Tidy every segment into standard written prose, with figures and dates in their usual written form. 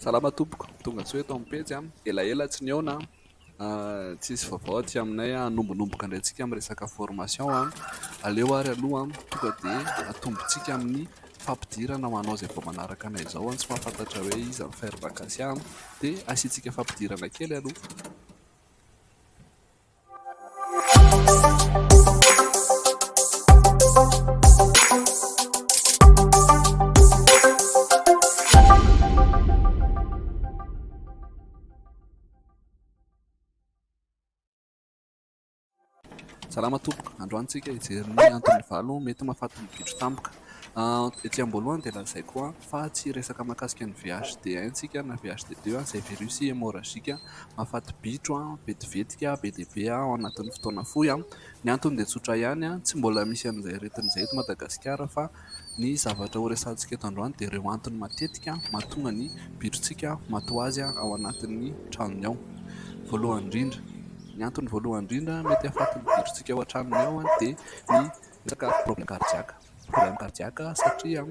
Salama tompoko, tonga soa eto amin'ny pejy. Elaela tsy nihaona, tsisy vaovao aty aminay. Hanombonomboka indray tsika amin'ny resaka formation. Aleo ary aloha tonga dia atombontsika amin'ny fampidirana ho anao izay vao manaraka anay izao tsy mahafantatra hoe iza ny Ferme Acacia dia asiantsika fampidirana kely aloha. Salama tompoko, androany tsika hijery ny antony valo mety mahafaty ny bitro tampoka. Ety am-boalohany dia lazaiko fa tsy hiresaka mahakasika ny VHD1 tsika na VHD2 izay virus hémorragique mahafaty bitro vetivetika be dia be ao anatin'ny fotoana fohy. Ny antony dia tsotra ihany, tsy mbola misy an'izay aretina izay eto Madagasikara fa ny zavatra horesahantsika eto androany dia ireo antony matetika mahatonga ny bitrontsika maty ho azy ao anatin'ny tranony ao. Voalohany indrindra, ny antony voalohany indrindra mety hahafaty ny bitrontsika ao an-tranony ao dia ny resaka problème cardiaque. Problème cardiaque satria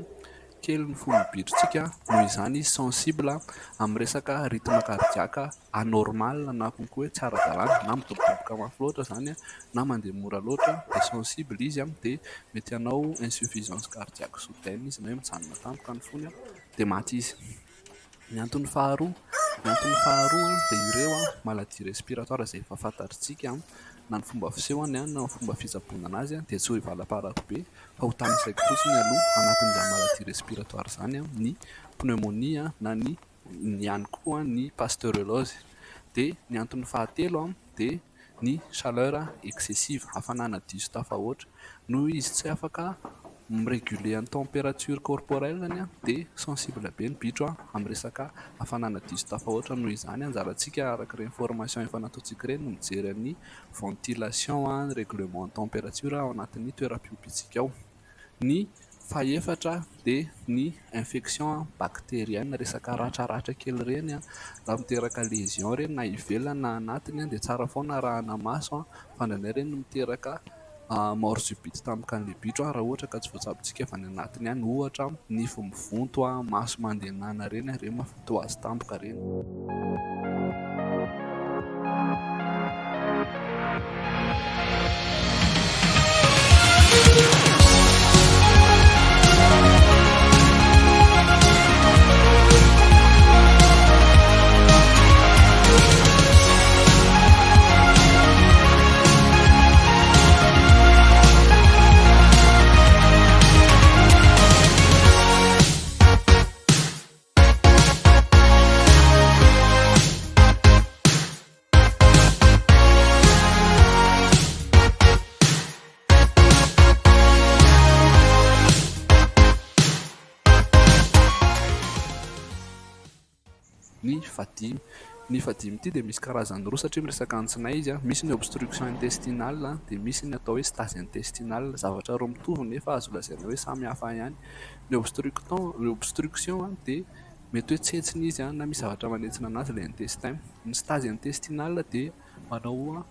kely ny fon'ny bitrontsika noho izany izy sensible amin'ny resaka rythme cardiaque anormal na koa hoe tsy ara-dalàna na midobodoboka mafy loatra izany na mandeha mora loatra dia sensible izy dia mety hanao insuffisance cardiaque soudaine izy na hoe mijanona tampoka ny fony dia maty izy. Ny antony faharoa, ny antony faharoa dia ireo maladie respiratoire izay efa fantatritsika na ny fomba fisehony na ny fomba fitsaboana anazy dia tsy ho hivalam-parako be fa ho tanisaiko fotsiny aloha anatin'izany maladie respiratoire izany ny pneumonie na ny ihany koa ny pasteurellose. Dia ny antony fahatelo dia ny chaleur excessive, hafanana diso tafahoatra. Noho izy tsy afaka mi-réguler ny température corporelle-ny dia sensible be ny bitro amin'ny resaka hafanana diso tafahoatra. Noho izany anjarantsika araka ireny formation efa nataontsika ireny no mijery ny ventilation, ny règlement ny température ao anatin'ny toeram-piompiantsika ao. Ny fahefatra dia ny infection bactérienne, resaka ratraratra kely ireny raha miteraka lésion ireny na ivelany na anatiny dia tsara foana arahana maso fa indraindray ireny miteraka mort subite tampoka an'ilay bitro raha ohatra ka tsy voatsabontsika avy any anatiny any, ohatra nify mivonto, maso mandehanana ireny, ireny mahafaty ho azy tampoka ireny. Ny fahadimy. Ny fahadimy ity dia misy karazany roa satria miresaka antsinay izy. Misy ny obstruction intestinale dia misy ny atao hoe stase intestinale. Zavatra roa mitovy nefa azo lazaina hoe samy hafa ihany. Ny obstruction dia mety hoe tsentsina izy na misy zavatra manentsina anazy ilay intestin. Ny stase intestinale dia manao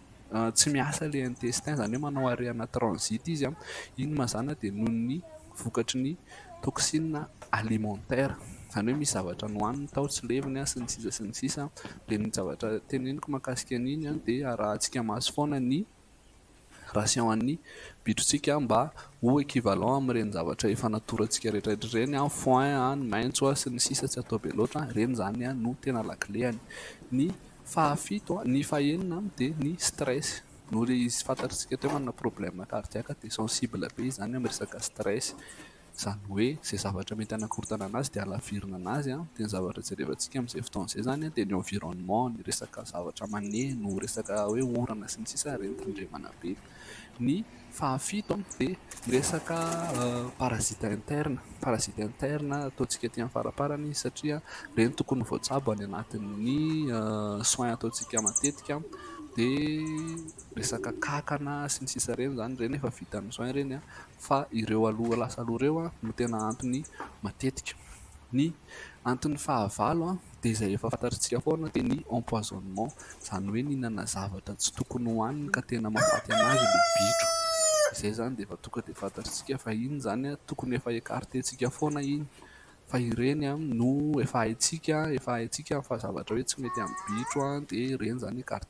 tsy miasa ilay intestin, izany hoe manao arrêt ana transit izy. Iny mazàna dia noho ny vokatry ny toxine alimentaire, izany hoe misy zavatra nohaniny tao tsy levony sy ny sisa sy ny sisa. Dia ny zavatra teneniko mahakasika an'iny dia arahantsika maso foana ny ration an'ny bitrontsika mba ho équivalent amin'ireny zavatra efa natorantsika rehetra rehetra ireny, foin, ny maitso sy ny sisa tsy atao be loatra, ireny izany no tena lakileany. Ny fahafito, ny fahenina dia ny stress. Noho ilay izy fantatritsika teo manana problème cardiaque dia sensible be izy izany amin'ny resaka stress. Izany hoe izay zavatra mety hanakorontana anazy dia halavirina anazy. Dia ny zavatra jerevantsika amin'izay fotoana izay izany dia ny environnement, ny resaka zavatra maneno, resaka hoe orana sy ny sisa ireny tandremana be. Ny fahafito dia ny resaka parasite interne. Parasite interne ataontsika aty amin'ny faraparany izy satria ireny tokony voatsabo any anatin'ny soins ataontsika matetika. Dia resaka kankana sy ny sisa ireny izany, ireny efa vitan'ny soins ireny fa ireo aloha lasa aloha ireo no tena antony matetika. Ny antony fahavalo dia izay efa fantatritsika foana dia ny empoisonnement, izany hoe nihinana zavatra tsy tokony hohaniny ka tena mahafaty anazy ilay bitro. Izay izany dia efa tonga dia fantatritsika fa iny izany tokony efa écarter-ntsika foana iny. Fa ireny no efa haintsika fa zavatra hoe tsy mety amin'ny bitro, dia ireny izany écarter.